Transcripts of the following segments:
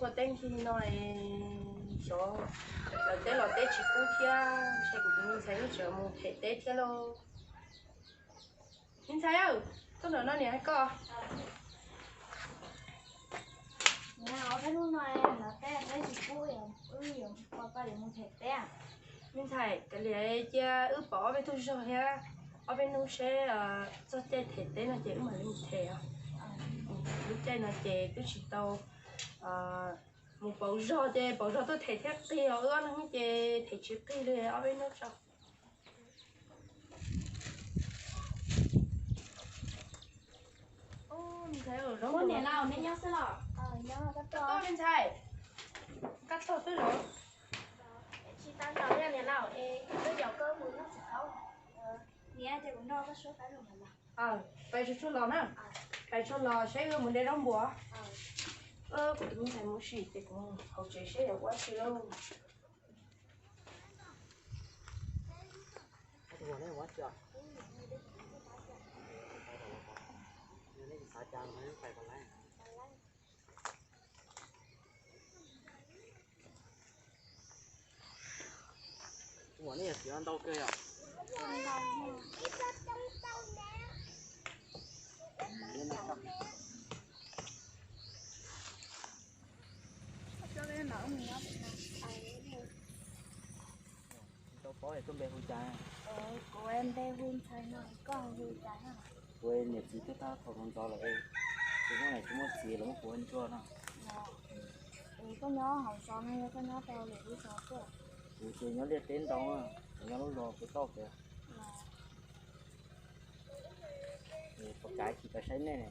Ua teb ncig no xyov lawv teb los teb tsis kub thiab, ntshe kuv tus me ntxhais yeej tseem mus them teb thiab lauj. Me ntxhais, tuaj nram no niam hais koj. Ob peb hnub no lawv teb teb tsis kub, wb yuav ua koj yuav mus them teb. Me ntxhais, kav liam cia wb pom ob peb tug zog thiab, ob peb hnub seb txog caij them teb no ces wb mam li mus them os. Lub caij no ces twb tsis tau mus pauv zog ces pauv zog tuaj them thiab qig os, wb ob leeg ces them tsis qig li, ob peb hnub tso. Niam laus, neb nyob xwb los? Koj tuaj me ntxhais, koj tuaj xwb los? Tsis tau ntaus niam laus, es wb yog koj mus noj tsis tau. Niam, ces kuv nrog koj suab pais los na. Pais tsuag tsuag los na. Pais tsuag los saib wb mus de zaub npua. Kuv tus me ntxhais mus sim ces kuv hauv tsev saib yuav ua tsi lauj. Ua nej yog txiv ntau kawg yom. Tsis tau paub es koj npe hu cas? Kuv npe hu Ntxhais no, koj hu cas? Kuv niam txiv twb tag thaum ntxov lawm, tsis muaj niam tsis muaj txiv los muab kuv ua ntsuag no. Koj nyob hauv zos no, koj nyob rau lwm lub zos tuaj? Kuv ces nyob liaj teb ntau, nyob lub zos kuv tauj pem. Puas kav tsis kav saib nej ne?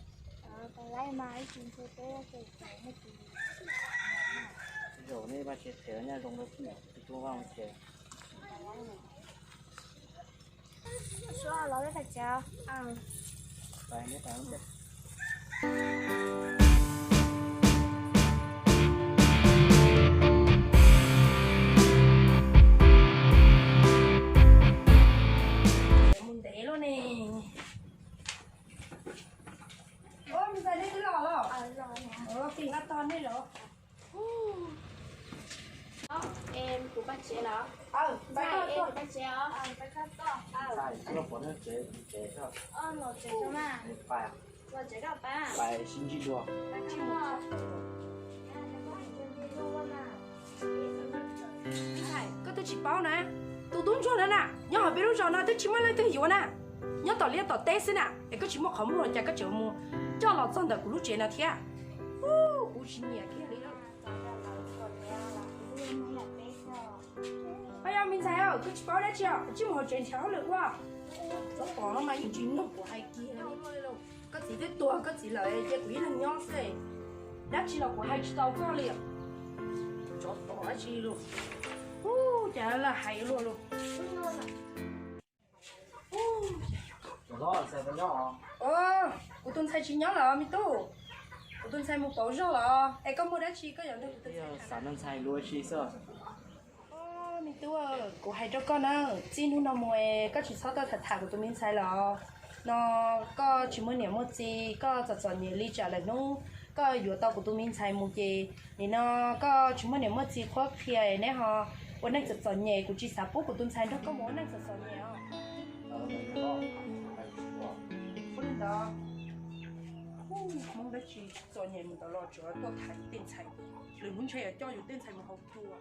Zaum nej vaj tse them nyaj zoo rau xwb, tus vaj tse. Mus ntev lawm ne. Ua, me ntxhais, nej twb los los? Los tim qab tog nej los. Kuv pab tsev los? Pab tsev os. Pab tsev os. Los tsev koj pab. Pais sib ntsib dua. Koj twb tsis paub na, tus tub ntsuag no na, nyob hauv peb lub zos no twb tsis muaj leej twg yuav na, nyob tom liaj tom teb xwb na, es koj tsis muaj qhov muag los cas koj tseem mus coj los txog ntawm kuv lub tsev no thiab. Kuv tsis nyiam kiag li lawm. Pab yog me ntxhais, koj tsis paub dab tsi os, tsij mus hauv tsev nrhiav hauj lwm ua. Txhob pom no mas yeej tsis mloog kuv hais kiag li. Koj txiv twb tuag koj txiv lawm ces kuv ib leeg nyob xwb, dab tsi los kuv hais tsis tau koj li. Txhob pom dab tsi li. Ub, cas lam hais luag luag. Kuv tus ntxhais tsis nyob lawm me tub, kuv tus ntxhais mus pauv zog lawm. Es koj muaj dab tsi koj yuav nrog kuv tus ntxhais tham? Xav nrog ntxhais luag si xwb. Me tub, kuv hais rau koj na, txij hnub no mus es koj tsis txhob tuaj tham tham kuv tus me ntxhais lawm no. Koj tsis muaj niam muaj txiv, koj txom txom nyem li tsam lawm hnub koj yuav tau kuv tus me ntxhais mus ces nim no koj tsis muaj niam muaj txiv qhuab qhia, neb ho ua neej txom txom nyem, kuv tsis xav pub kuv tus ntxhais nrog koj mus ua neej txom txom nyem os. Ua li ntawd, Hmoob dab tsi txom nyem mus ntawd los tsuav tuaj tham tej ntxhais, lwm hnub ntshe yuav coj yus tej ntxhais mus haus cua.